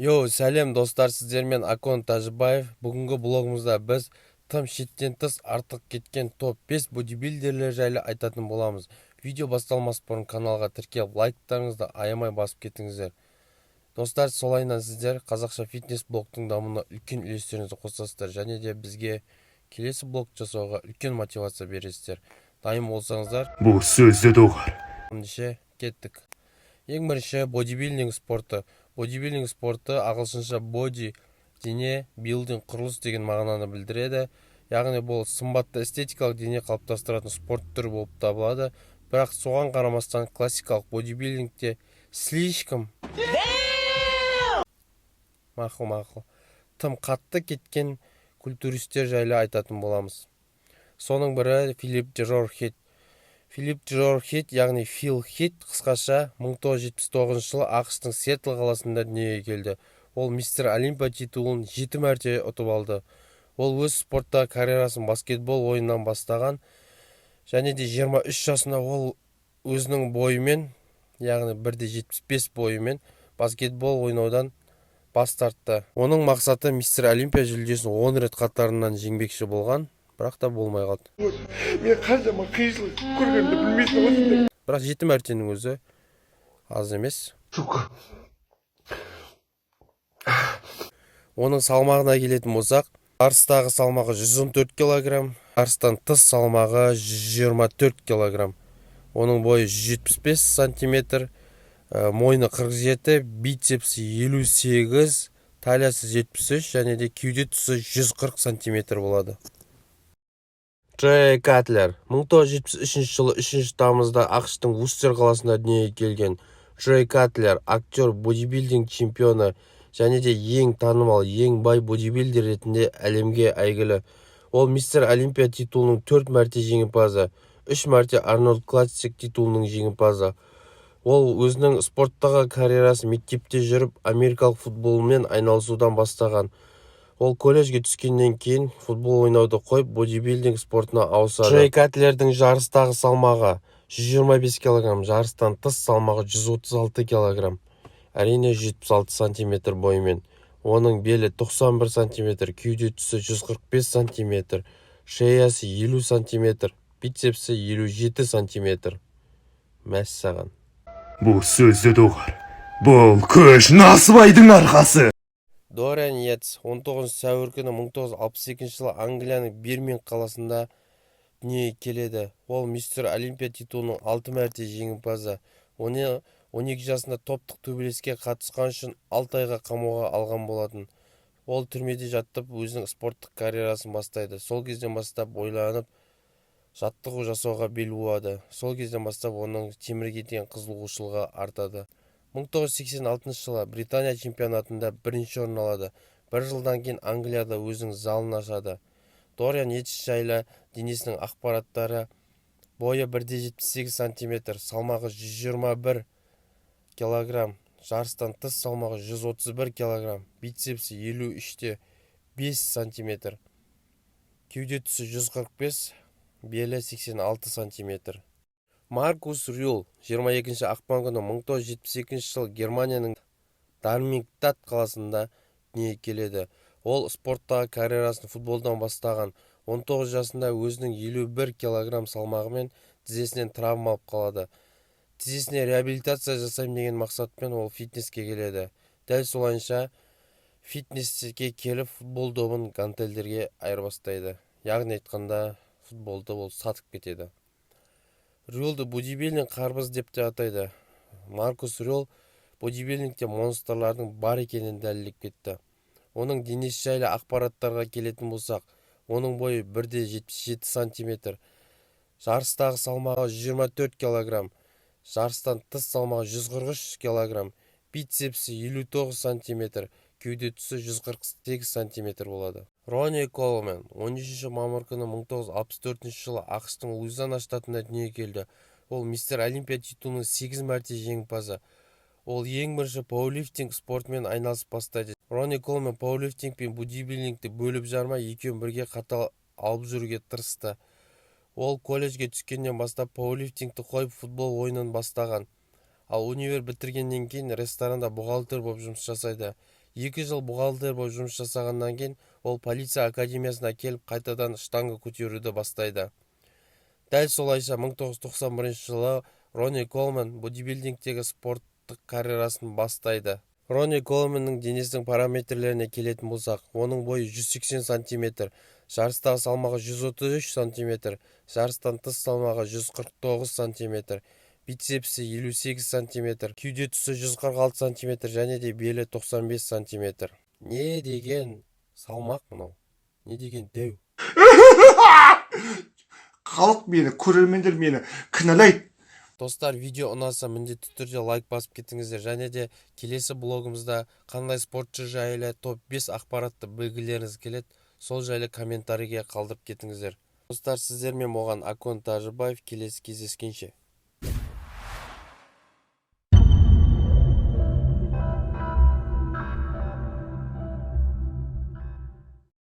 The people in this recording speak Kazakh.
Йоу, сәлем, достар! Сіздермен Акон Тәжібаев. Бүгінгі блогымызда біз тым шеттен тыс артық кеткен топ-5 бодибилдерлер жайлы айтатын боламыз. Видео басталмас бұрын каналға тіркеліп, лайктарыңызды аямай басып кетіңіздер, достар. Солайынан сіздер қазақша фитнес блогтың дамуына үлкен үлестеріңізді қосасыздар және де бізге келесі блог жасауға үлкен мотивация бересіздер. Дайын болсаңыздар, Бұл сөзді доғар. ендеше кеттік. Ең бірінші бодибилдинг спорты. Бодибилдинг спорты ағылшынша body – дене, building – құрылыс деген мағынаны білдіреді. Яғни бұл сымбатты, эстетикалық дене қалыптастыратын спорт түрі болып табылады. Бірақ соған қарамастан классикалық бодибилдингте слишком, мақұл, мақұл, тым қатты кеткен культуристер жайлы айтатын боламыз. Соның бірі Филипп Джордж Хит. Филипп Джордж Хит, яғни Фил Хит қысқаша, 1979 жылы АҚШ-тың Сиэтл қаласында дүниеге келді. Ол Мистер Олимпия титулын жеті мәрте ұтып алды. Ол өз спорттағы карьерасын баскетбол ойынынан бастаған және де 23 жасында ол өзінің бойымен, яғни 1,75 бойымен баскетбол ойнаудан бас тартты. Оның мақсаты Мистер Олимпия жүлдесін 10 рет қатарынан жеңбекші болған, бірақ та болмай қалды. Мен қаншама қиыншылық көргенімді білмейсің ғой сендер. Бірақ жеті мәртенің өзі аз емес. Сука. Оның салмағына келетін болсақ, жарыстағы салмағы 114 килограмм, жарыстан тыс салмағы 124 килограмм. Оның бойы 175 сантиметр, мойны 47, бицепсі 58, талиясы 73 және де кеуде тұсы 140 сантиметр болады. Джей Катлер 1973 жылы 3 тамызда АҚШ-тың Вустер қаласында дүниеге келген. Джей Катлер – актер, бодибилдинг чемпионы және де ең танымал, ең бай бодибилдер ретінде әлемге әйгілі. Ол Мистер Олимпия титулының төрт мәрте жеңімпазы, үш мәрте Арнольд Классик титулының жеңімпазы. Ол өзінің спорттағы карьерасын мектепте жүріп америкалық футболмен айналысудан бастаған. Ол колледжге түскеннен кейін футбол ойнауды қойып, бодибилдинг спортына ауысады. Джей Катлердің жарыстағы салмағы 125 килограмм, жарыстан тыс салмағы 136 килограмм, әрине, 176 сантиметр бойымен. Оның белі 91 сантиметр, кеуде тұсы 145 сантиметр, шеясы 50 сантиметр, бицепсі 57 сантиметр. Мәссаған! Бұл сөзді доғар. Бұл күш насыбайдың арқасы. Дориан Йейтс 19 сәуір күні 1962 жылы Англияның Бирмингем қаласында дүниеге келеді. Ол Мистер Олимпия титулының алты мәрте жеңімпазы. Оны 12 жасында топтық төбелеске қатысқан үшін 6 айға қамауға алған болатын. Ол түрмеде жатып өзінің спорттық карьерасын бастайды. Сол кезден бастап ойланып, жаттығу жасауға бел буады. Сол кезден бастап оның темірге деген қызығушылығы артады. 1986 жылы Британия чемпионатында бірінші орын алады. Бір жылдан кейін Англияда өзінің залын ашады. Дориан Йейтс жайлы денесінің ақпараттары: бойы 1,78 сантиметр, салмағы 121 килограмм, жарыстан тыс салмағы 131 килограмм, бицепсі 53-те 5 сантиметр, кеуде тұсы 145, белі 86 сантиметр. Маркус Рюл 22 ақпан күні 1972 жылы Германияның Дармштадт қаласында дүниеге келеді. Ол спорттағы карьерасын футболдан бастаған. 19 жасында өзінің 51 килограмм салмағымен тізесінен травма алып қалады. Тізесіне реабилитация жасаймын деген мақсатпен ол фитнеске келеді. Дәл солайынша фитнеске келіп, футбол добын гантельдерге айырбастайды, яғни айтқанда, футболды ол сатып кетеді. Рюлді бодибилдинг қарбыз деп те атайды. Маркус Рюл бодибилдингте монстрлардың бар екенін дәлелдеп кетті. Оның денесі жайлы ақпараттарға келетін болсақ, оның бойы 1,77 сантиметр, жарыстағы салмағы 124 килограмм, жарыстан тыс салмағы 143 килограмм, бицепсі 59 сантиметр, кеуде тұсы 148 сантиметр болады. Ронни Колман 13 мамыр күні 1964 жылы АҚШ-тың Луизиана штатында дүниеге келді. Ол Мистер Олимпия титулының 8 мәрте жеңімпазы. Ол ең бірінші пауэрлифтинг спортымен айналысып бастайды. Ронни Колман пауэрлифтинг пен бодибилдингті бөліп жармай, екеуін бірге қатар алып жүруге тырысты. Ол колледжге түскеннен бастап пауэрлифтингті қойып, футбол ойынын бастаған. Ал универ бітіргеннен кейін ресторанда бухгалтер болып жұмыс жасайды. 2 жыл бухгалтер болып жұмыс жасағаннан кейін ол полиция академиясына келіп, қайтадан штанга көтеруді бастайды. Дәл солайша 1991 жылы Ронни Колман бодибилдингтегі спорттық карьерасын бастайды. Ронни Колманның денесінің параметрлеріне келетін болсақ, оның бойы 180 сантиметр, жарыстағы салмағы 133 сантиметр, жарыстан тыс салмағы 149 сантиметр, бицепсі 58 сантиметр, кеуде тұсы 146 сантиметр және де белі 95 сантиметр. Не деген салмақ мынау, не деген дәу! Халық мені, көрермендер мені кінәлайды. Достар, видео ұнаса, міндетті түрде лайк басып кетіңіздер және де келесі блогымызда қандай спортшы жайлы топ 5 ақпаратты білгілеріңіз келеді, сол жайлы комментарийге қалдырып кетіңіздер. Достар, сіздермен болған Акон Тәжібаев. Келесі кездескенше!